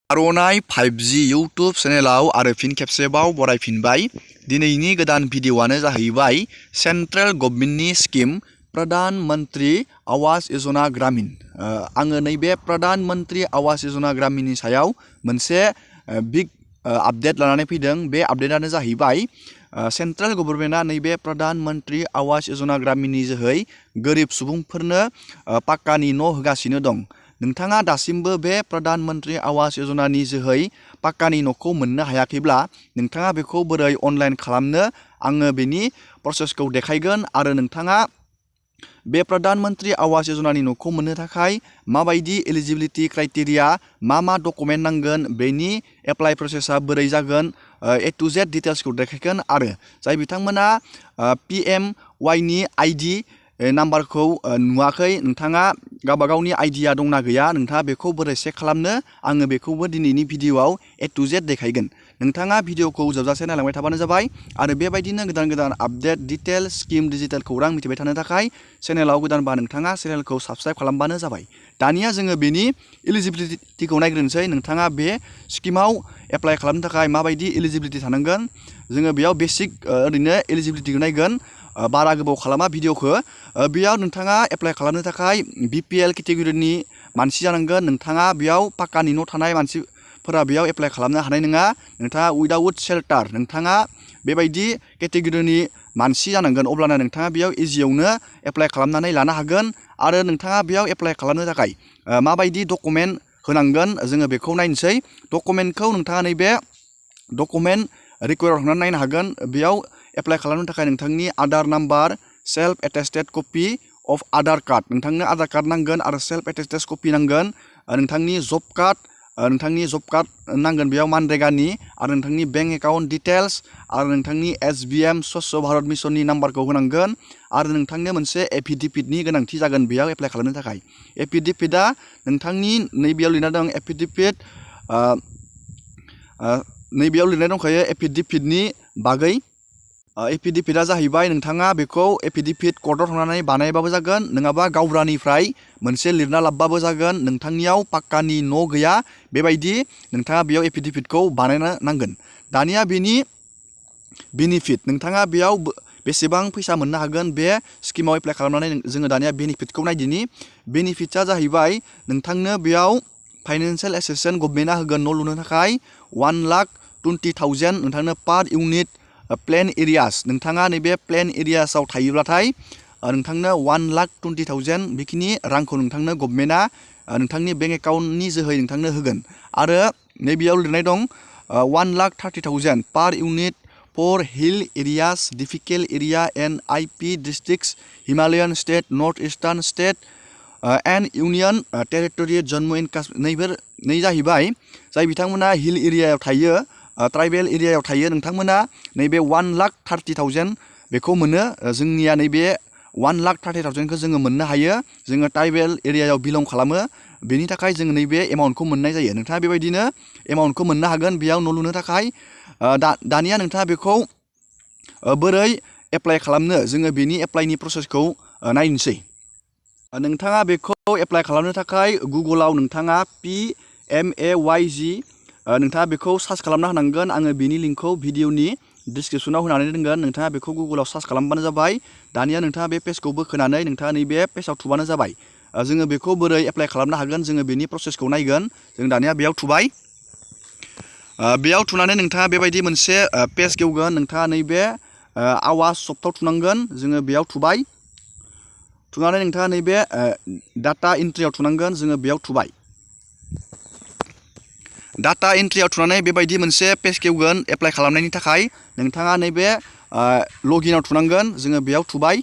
आर'नाइ 5G YouTube चेनेलाव आरो फिन खेबसेबाव बरायफिनबाय। दिनैनि गोदान भिडिअ'आनो जाहैबाय सेन्ट्रेल गभर्नमेन्टनि स्किम प्रधान मंत्री आवास योजना ग्रामीण। आङो नैबे प्रधान मंत्री आवास योजना ग्रामीणनि सायाव मोनसे बिग आपडेट लानानै फैदों। बे आपडेटआनो जाहैबाय सेन्ट्रेल गभर्नमेन्टआ नैबे प्रधान मंत्री आवास योजना ग्रामीणनि जोहै गोरिब सुबुंफोरनो पाक्कानि न' होगासिनो दं। नोंथाङा दासिमबो बे प्रधान मंत्री आवास योजनानि जोहै पाक्कानि न'खौ मोननो हायाखैब्ला नोंथाङा बेखौ बोरै अनलाइन खालामनो आङो बेनि प्रसेसखौ देखायगोन आरो नोंथाङा बे प्रधान मंत्री आवास योजनानि न'खौ मोननो थाखाय माबायदि एलिजिबिलिटि क्राइटेरिया मा डकुमेन्ट नांगोन बेनि एप्लाइ प्रसेसा बोरै जागोन A to Z डिटेल्सखौ देखायगोन आरो जाय बिथांमोना PMY नि ID नाम्बारखौ नुवाखै नोंथाङा गावबा गावनि आइडिया दंना गैया नोंथाङा बेखौ बोरै चेक खालामनो आङो बेखौबो दिनैनि भिडिअ'आव A to Z देखायगोन। नोंथाङा भिडिअ'खौ जोबजासे नायलांबाय थाबानो जाबाय आरो बेबायदिनो गोदान गोदान आपडेट डिटेल स्किम डिजिटेल खौरां मिथिबाय थानो थाखाय चेनेलाव गोदानबा नोंथाङा चेनेलखौ साबस्क्राइब खालामबानो जाबाय। दानिया जोङो बेनि एलिजिबिलिटिखौ नायग्रोनोसै। नोंथाङा बे स्किमाव एप्लाइ खालामनो थाखाय माबायदि एलिजिबिलिटि थानांगोन जोङो बेयाव बेसिक ओरैनो एलिजिबिलिटिखौ नायगोन। बारा गोबाव खालामा भिडिअ'खौ। बेयाव नोंथाङा एप्लाइ खालामनो थाखाय BPL केटेगरिनि मानसि जानांगोन। नोंथाङा बेयाव पाक्कानि न' थानाय मानसिफोरा बेयाव एप्लाइ खालामनो हानाय नङा। नोंथाङा उइदाउट शेल्टार नोंथाङा बेबायदि केटेगरिनि मानसि जानांगोन अब्लाना नोंथाङा बेयाव इजियावनो एप्लाइ खालामनानै लानो हागोन। आरो नोंथाङा बेयाव एप्लाइ खालामनो थाखाय माबायदि डकुमेन्ट होनांगोन जोङो बेखौ नायनोसै। डकुमेन्टखौ नोंथाङा नैबे डकुमेन्ट रिक्वायर्ड थांनानै नायनो हागोन। बेयाव एप्लाइ खालामनो थाखाय नोंथांनि Aadhaar number self attested copy of Aadhaar card नोंथांनो आधार कार्ड नांगोन आरो सेल्फ एटेस्टेड कपि नांगोन। नोंथांनि जब कार्ड नांगोन बेयाव मानरेगानि आरो नोंथांनि बेंक एकाउन्ट डिटेल्स आरो नोंथांनि SBM स्वच्छ भारत मिशननि नाम्बारखौ होनांगोन आरो नोंथांनो मोनसे एफिडेभिटनि गोनांथि जागोन बेयाव एप्लाइ खालामनो थाखाय। एफिडेभिटआ नोंथांनि नैबेयाव लिरना दं एफिडेभिट नैबेयाव लिरनाय दंखायो एफिडेभिटनि बागै। एफिडेभिटआ जाहैबाय नोंथाङा बेखौ एफिडेभिट कर्टआव थांनानै बानायबाबो जागोन नङाबा गावबुरानिफ्राय मोनसे लिरना लाबबाबो जागोन। नोंथांनियाव पाक्कानि न' गैया बेबायदि नोंथाङा बेयाव एफिडेभिटखौ बानायनो नांगोन। दानिया बेनि बेनिफिट नोंथाङा बेयाव बेसेबां फैसा मोननो हागोन बे स्किमाव एप्लाइ खालामनानै जोङो दानिया बेनिफिटखौ नायदिनि। बेनिफिटआ जाहैबाय नोंथांनो बेयाव फाइनान्सियेल एसिस्टेन्स गभर्नमेन्टआ होगोन न' लुनो थाखाय 1,20,000 नोंथांनो पार इउनिट प्लेन एरियास नोंथाङा नैबे प्लेन एरियासाव थायोब्लाथाय नोंथांनो 1,20,000 बेखिनि रांखौ नोंथांनो गभर्नमेन्टआ नोंथांनि बेंक एकाउन्टनि जोहै नोंथांनो होगोन। आरो नैबेयाव लिरनाय दं 1,30,000 per unit for hill areas difficult area and IP districts Himalayan state North Eastern state and union territory Jammu and Kashmir नै जाहैबाय जाय बिथांमोना हिल एरियायाव थायो ट्राइबेल एरियायाव थायो नोंथांमोना नैबे 1,30,000 बेखौ मोनो। जोंनिया नैबे 1,30,000खौ जोङो मोननो हायो। जोङो ट्राइबेल एरियायाव बिलं खालामो बेनि थाखाय जोङो नैबे एमाउन्टखौ मोननाय जायो। नोंथाङा बेबायदिनो एमाउन्टखौ मोननो हागोन बेयाव न' लुनो थाखाय। दानिया नोंथाङा बेखौ बोरै एप्लाइ खालामनो जोङो बेनि एप्लाइनि प्रसेसखौ नायनोसै। नोंथाङा बेखौ एप्लाइ खालामनो थाखाय गुगोलाव नोंथाङा PMAYG नोंथाङा बेखौ सार्च खालामना होनांगोन। आङो बेनि लिंकखौ भिडिअनि डिसक्रिपसनाव होनानै दोनगोन। नोंथाङा बेखौ गुगोलाव सार्च खालामबानो जाबाय। दानिया नोंथाङा बे पेजखौ बोखोनानै नोंथाङा नैबे पेजाव थुबानो जाबाय। जोङो बेखौ बोरै एप्लाइ खालामनो हागोन जोङो बेनि प्रसेसखौ नायगोन। जों दानिया बेयाव थुबाय। बेयाव थुनानै नोंथाङा बेबायदि मोनसे पेज गेवगोन। नोंथाङा नैबे आवास सफ्टआव थुनांगोन। जोङो बेयाव थुबाय। थुनानै नोंथाङा नैबे डाटा एन्ट्रियाव थुनांगोन। जोङो बेयाव थुबाय। डाटा एन्ट्रियाव थुनानै बेबायदि मोनसे पेज गेवगोन एप्लाइ खालामनायनि थाखाय नोंथाङा नैबे लगिनाव थुनांगोन। जोङो बेयाव थुबाय।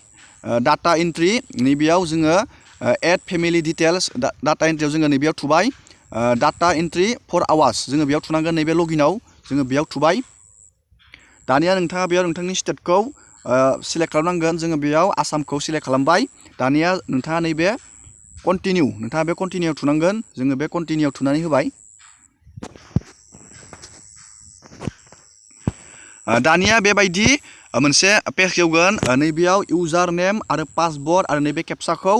डाटा एन्ट्रि नैबेयाव जोङो एड फेमिलि डिटेल्स डाटा एन्ट्रियाव जोङो नैबेयाव थुबाय। डाटा एन्ट्रि फर आवास जोङो बेयाव थुनांगोन नैबे लगिनाव जोङो बेयाव थुबाय। दानिया नोंथाङा बेयाव नोंथांनि स्टेटखौ सिलेक्ट खालामनांगोन। जोङो बेयाव आसामखौ सिलेक्ट खालामबाय। दानिया नोंथाङा नैबे कन्टिनिउ नोंथाङा बे कन्टिनिउआव थुनांगोन। जोङो बे कन्टिनिउआव थुनानै होबाय। दानिया बेबायदि मोनसे पेज गेवगोन। नैबेयाव इउजार नेम आरो पासवर्ड आरो नैबे केपसाखौ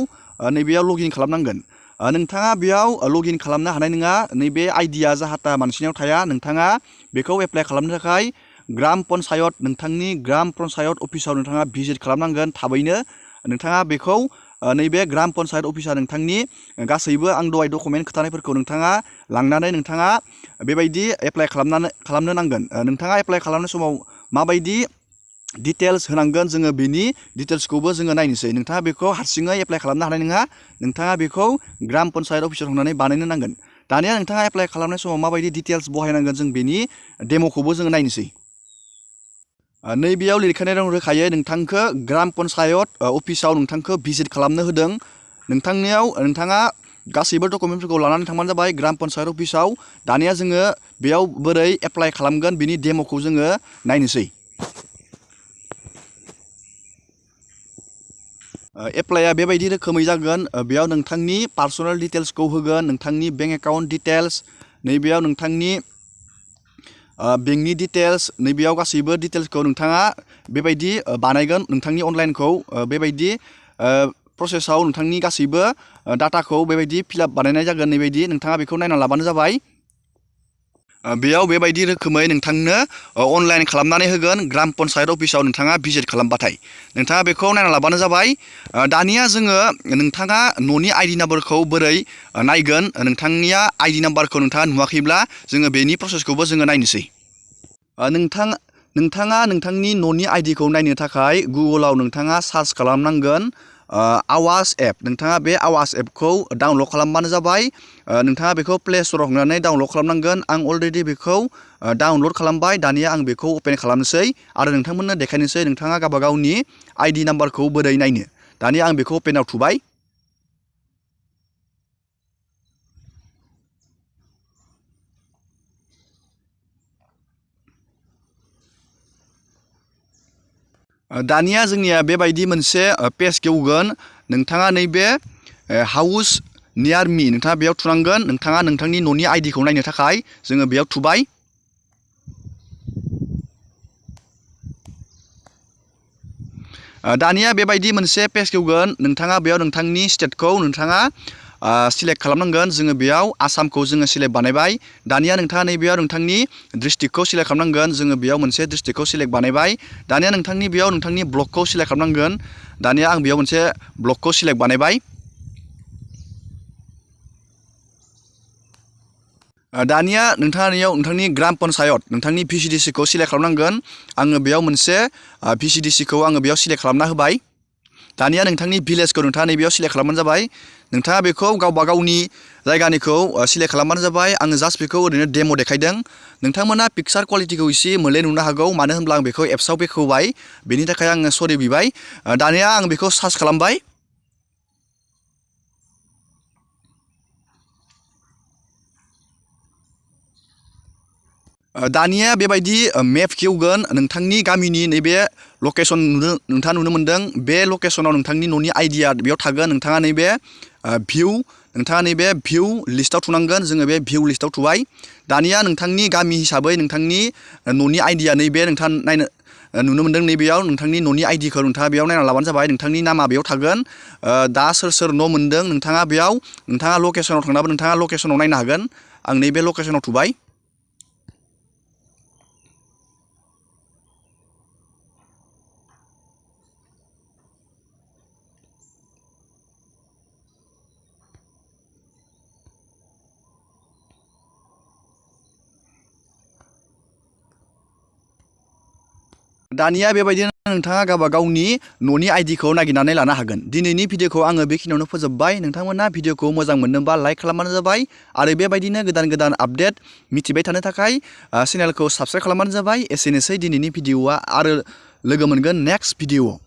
नैबेयाव लगिन खालामनांगोन। नोंथाङा बेयाव लगइन खालामनो हानाय नङा। नैबे आइडिया जाहाथा मानसिनियाव थाया। नोंथाङा बेखौ एप्लाइ खालामनो थाखाय ग्राम पन्सायत नोंथांनि ग्राम पन्सायत अफिसाव नोंथाङा भिजिट खालामनांगोन थाबैनो। नोंथाङा बेखौ नैबे ग्राम पन्सायत अफिसा नोंथांनि गासैबो आं दहाय डकुमेन्ट खोथानायफोरखौ नोंथाङा लांनानै नोंथाङा बेबायदि एप्लाइ खालामनो नांगोन। नोंथाङा एप्लाइ खालामनाय समाव माबायदि डिटेल्स होनांगोन जोङो बेनि डिटेल्सखौबो जोङो नायनोसै। नोंथाङा बेखौ हारसिङै एप्लाइ खालामनो हानाय नङा। नोंथाङा बेखौ ग्राम पन्सायत अफिसाव थांनानै बानायनो नांगोन। दानिया नोंथाङा एप्लाइ खालामनाय समाव माबायदि डिटेल्स बहायनांगोन जों बेनि डेम'खौबो जोङो नायनोसै। नैबेयाव लिरखानाय दं रोखायै नोंथांखौ ग्राम पन्सायत अफिसाव नोंथांखौ भिजिट खालामनो होदों। नोंथाङा गासैबो डकुमेन्टफोरखौ लानानै थांबानो जाबाय ग्राम पन्सायत अफिसाव। दानिया जोङो बेयाव बोरै एप्लाइ खालामगोन बिनि डेम'खौ जोङो नायनोसै। एप्लाइआ बेबायदि रोखोमै जागोन। बेयाव नोंथांनि पार्सनेल डिटेल्सखौ होगोन, नोंथांनि बेंक एकाउन्ट डिटेल्स, नैबेयाव नोंथांनि बेंकनि डिटेल्स, नैबेयाव गासैबो डिटेल्सखौ नोंथाङा बेबायदि बानायगोन। नोंथांनि अनलाइनखौ बेबायदि प्रसेसआव नोंथांनि गासैबो डाटाखौ बेबायदि फिलआप बानायनाय जागोन। नैबायदि नोंथाङा बेखौ नायना लाबानो जाबाय। बेयाव बेबायदि रोखोमै नोंथांनो अनलाइन खालामनानै होगोन ग्राम पन्सायत अफिसाव नोंथाङा भिजिट खालामबाथाय। नोंथाङा बेखौ नायना लाबानो जाबाय। दानिया जोङो नोंथाङा न'नि आइडि नाम्बारखौ बोरै नायगोन, नोंथांनिया आइडि नाम्बारखौ नोंथाङा नुवाखैब्ला जोङो बेनि प्रसेसखौबो जोङो नायनोसै। नोंथाङा नोंथांनि न'नि आइडिखौ नायनो थाखाय गुगोलाव नोंथाङा सार्च खालामनांगोन आवास एप। नोंथाङा बे आवास एपखौ डाउनलड खालामबानो जाबाय। नोंथाङा बेखौ प्ले स्ट'राव थांनानै डाउनलड खालामनांगोन। आं अलरेडि बेखौ डाउनलड खालामबाय। दानिया आं बेखौ अपेन खालामनोसै आरो नोंथांमोननो देखायनोसै नोंथाङा गावबा गावनि आइडि नाम्बारखौ बोरै नायनो। दानिया आं बेखौ अपेनाव थुबाय। दानिया जोंनिया बेबायदि मोनसे पेज गेवगोन। नोंथाङा नैबे हाउस नियार मि नोंथाङा बेयाव थुनांगोन। नोंथाङा नोंथांनि न'नि आइडिखौ नायनो थाखाय जोङो बेयाव थुबाय। दानिया बेबायदि मोनसे पेज गेवगोन। नोंथाङा बेयाव नोंथांनि स्टेटखौ नोंथाङा सिलेक्ट खालामनांगोन। जोङो बेयाव आसामखौ जोङो सिलेक्ट बानायबाय। दानिया नोंथाङा नैबेयाव नोंथांनि डिस्ट्रिक्टखौ सिलेक्ट खालामनांगोन। जोङो बेयाव मोनसे डिस्ट्रिक्टखौ सिलेक्ट बानायबाय। दानिया नोंथांनि बेयाव नोंथांनि ब्लकखौ सिलेक्ट खालामनांगोन। दानिया आं बेयाव मोनसे ब्लकखौ सिलेक्ट बानायबाय। दानिया नोंथाङा नोंथांनि ग्राम पन्सायत नोंथांनि VCDCखौ सिलेक्ट खालामनांगोन। आङो बेयाव मोनसे VCDCखौ आङो बेयाव सिलेक्ट खालामना होबाय। दानिया नोंथांनि भिलेजखौ नोंथाङा नैबेयाव सिलेक्ट खालामबानो जाबाय। नोंथाङा बेखौ गावबा गावनि जायगानिखौ सिलेक्ट खालामबानो जाबाय। आङो जास्ट बेखौ ओरैनो डेम' देखायदों। नोंथांमोना पिकचार कुवालिटिखौ एसे मोले नुनो हागौ, मानो होनब्ला आं बेखौ एप्सआव बेखेवबाय। बेनि थाखाय आङो सरि बिबाय। दानिया आं बेखौ सार्च खालामबाय। दानिया बेबायदि मेप खेवगोन। नोंथांनि गामिनि नैबे लकेसन नोंथाङा नुनो मोन्दों। बे लकेसनाव नोंथांनि न'नि आइडिया बेयाव थागोन। नोंथाङा नैबे भिउ लिस्टआव थुनांगोन। जोङो बे भिउ लिस्टआव थुबाय। दानिया नोंथांनि गामि हिसाबै नोंथांनि न'नि आइडिया नैबे नोंथाङा नायनो नुनो मोन्दों। नैबेयाव नोंथांनि न'नि आइडिखौ नोंथाङा बेयाव नायना लाबानो जाबाय। नोंथांनि नामा बेयाव थागोन। दा सोर सोर न' मोन्दों नोंथाङा नोंथाङा लकेसनाव थांनाबो नोंथाङा लकेसनाव नायनो हागोन। आं नैबे लकेसनाव थुबाय। दानिया बेबायदिनो नोंथाङा गावबा गावनि न'नि आइडिखौ नागिरनानै लानो हागोन। दिनैनि भिडिअखौ आङो बेखिनियावनो फोजोबबाय। नोंथांमोना भिडिअखौ मोजां मोनदोंबा लाइक खालामबानो जाबाय आरो बेबायदिनो गोदान गोदान आपडेट मिथिबाय थानो थाखाय चेनेलखौ साबस्क्राइब खालामबानो जाबाय। एसेनोसै दिनैनि भिडिअआ, आरो लोगो मोनगोन नेक्स्ट भिडिअआव।